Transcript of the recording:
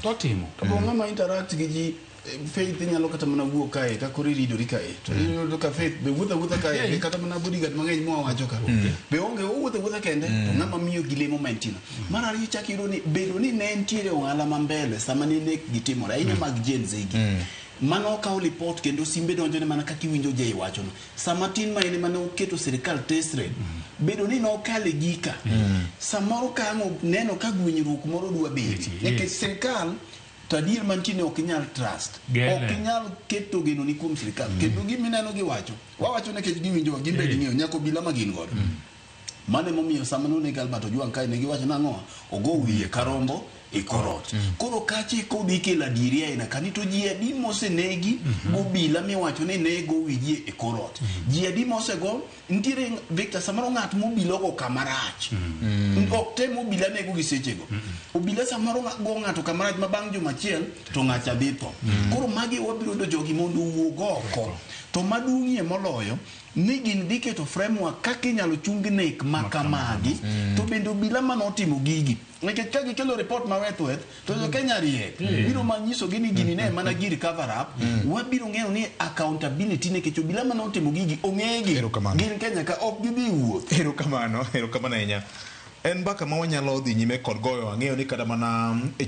To timo. To bo ng'ama interact gi ji eh, Faith inyalo kata mana wuok kae ka koro iridori kae to iyudo ka Faith be wuotho awuotha kae be kata mana bodyguard mang'eny mwawacho ka be onge owuotho awuotha kende to ng'ama miyo gi lemo ma entie no. Mar ariyo ichako iyudo ni bedo ni ne nitiere ohala ma mbele sama ne nek gi timore ahinya mag Gen Z gi mano okawo lipot kendo simbe donjone mana kaka iwinjo Jay wachono sama tin ma en ema ne oketo sirikal tesre bedo ni nokale gika samoro ka ang' neno ka gwenyruok moro dwa bedo nikech sirikal to adier mantie ni ok inyal trust Gene. ok inyal keto geno ni kuom sirikal kendo gima ineno giwacho wawacho nikech giwinjowa gin be ging'eyo nyaka obila ma gin godo mano emomiyo sama noneg Albert Ojwang kae ne giwacho nang'o ogo wiye ka rombo e korot koro kache kod ikelo adieri aina kani to ji adi mosenegi gobila miwacho ni ne go wigi e korot ji adi mosego nitiere Victor samoro ng'at mobila ogo kama rach ok te mobila nego gi sechego obila samoro go ng'ato kama rach ma bang' juma achiel to ng'acha dhi tho koro magi wabiro yudo jogi mondo owuog oko to maduong'ie moloyo ni gin dhi keto framework kaka inyalo chung nek ma kamagi to bende obila manotimo gigi nikech ka gikelo report ma weth weth to jo Kenya riek biro manyisogi ni gini ne mana gir cover up wabiro ng'eyo ni accountability nikech obila manotimo gigi ong'egi Erokamano. gin Kenya ka ok gidhi wuoth Erokamano, erokamano ahinya. En mbaka ma wanyalo dhi nyime kod goyo. Ang'eyo ni kata mana e